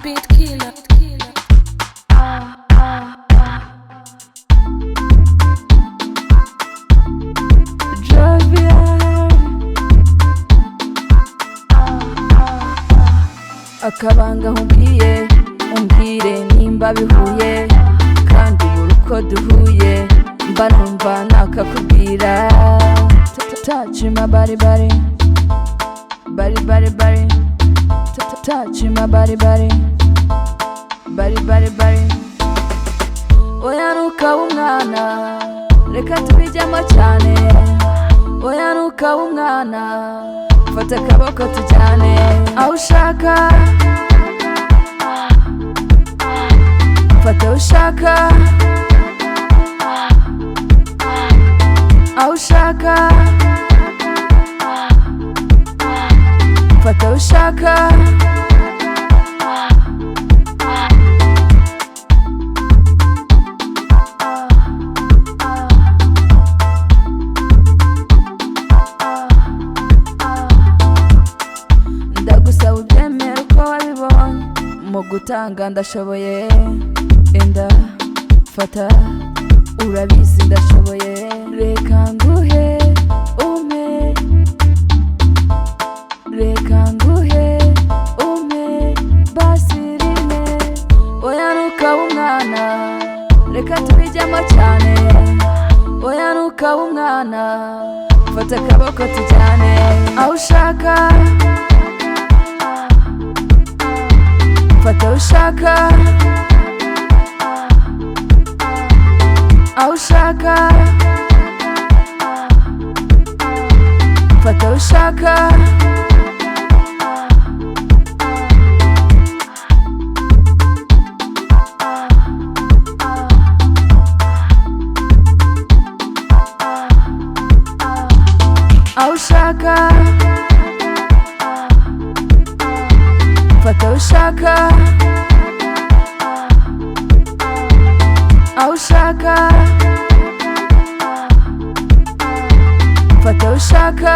Beat killer. Javier. Akabanga umbwiye, umbwire nimba bihuye, kandi buri uko duhuye mba numva nakakubwira. Touch my body body body body body, touch my body body body body body. Oya ntukaba umwana, reka tubijyemo cyane. Oya ntukaba umwana, fata akaboko tujyane aho ushaka, fata aho ushaka, aho ushaka, fata aho ushaka. Ndagusaba ubyemere uko wabibonye, mu gutanga ndashoboye, enda fata, urabizi ndashoboye. Reka nguhe umpe, reka nguhe umpe basi rimwe. Oya ntukaba umwana, reka tubijyemo cyane. Oya ntukaba umwana, fata akaboko tujyane aho ushaka, fata aho ushaka, aho ushaka, fata aho ushaka. Aho ushaka, fata aho ushaka, aho ushaka, fata aho ushaka.